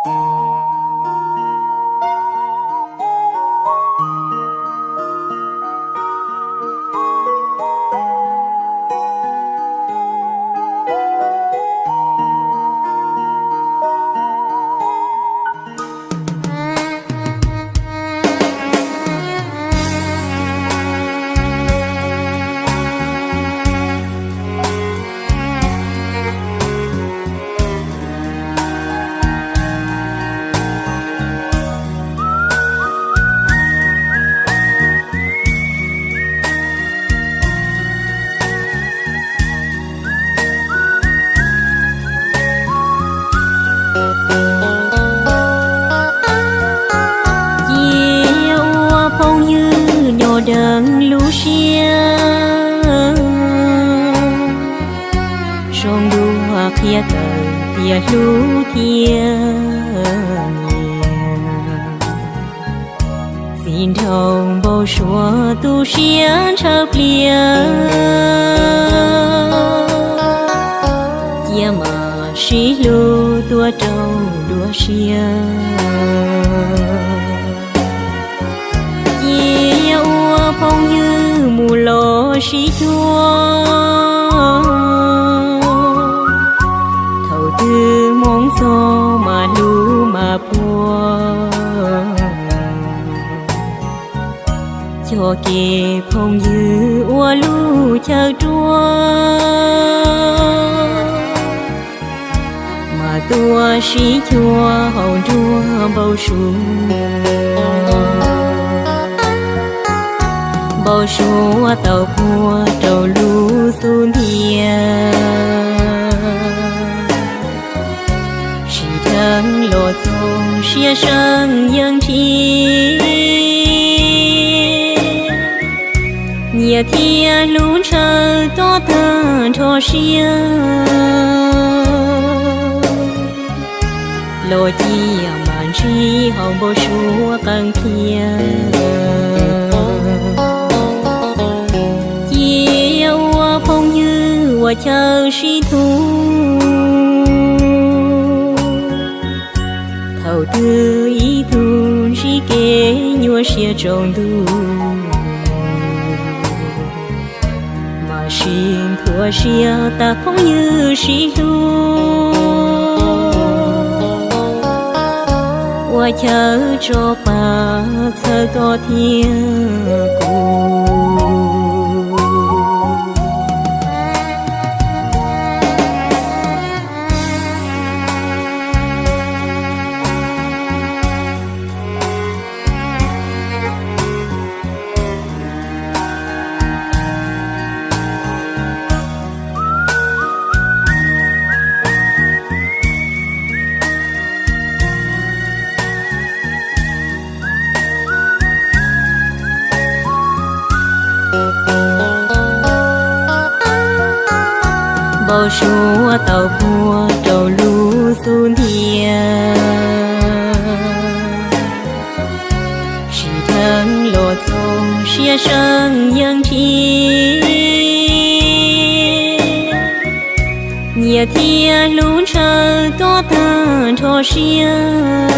Cia ua phooj ywg nyob deev lub siab, zoo dua qhia tawm tias hlub thiab nyiam. Txiv nraug npau suav tu siab ntshaw plias, cia mam sib hlub tuaj rau dua siab. Cia ua phooj ywg mus los sib cuag, thaum twg hmoov txog mas hlub mas puag. Cog kev phooj ywg ua lub chaw ruaj, mas tuaj sib cuag hauv nruab npau suav. Npau suav tau puag rau lub xub ntiag, sim dheev los txog siab seej yeej nrhiav. Nyias thiaj hlub ntshaw tob tag nrho siab, los cia mam ntsib hauv npau suav qee thiab. Cia ua phooj ywg ua chaw sib hlub, thaum twg ib tug ntsib kev nyuaj siab tsaus ntuj, mas sib thuam siab tas phooj ywg sib hlub, ua chaw tso pa txhawb koj thiab kuv. Npau suav tau puag rau lub xub ntiag, sim dheev los txog siab seej yeej nrhiav. Nyias thiaj hlub ntshaw tob tag nrho siab,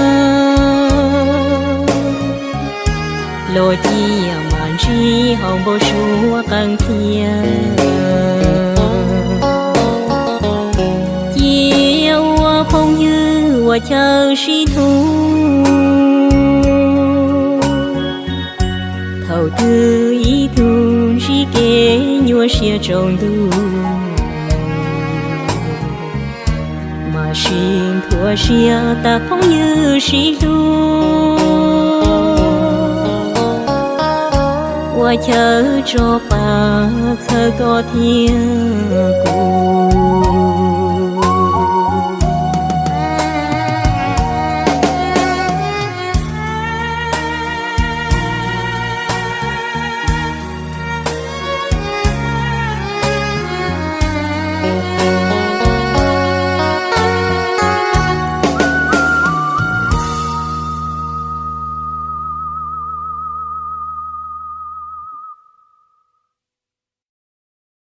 los cia mam ntsib hauv npau suav qee thiab. Cia ua phooj ywg ua chaw sib hlub, thaum twg ib tug ntsib kev nyuaj siab tsaus ntuj, mas sib thuam siab tas phooj ywg sib hlub, ua chaw tso pa txhawb koj thiab kuv.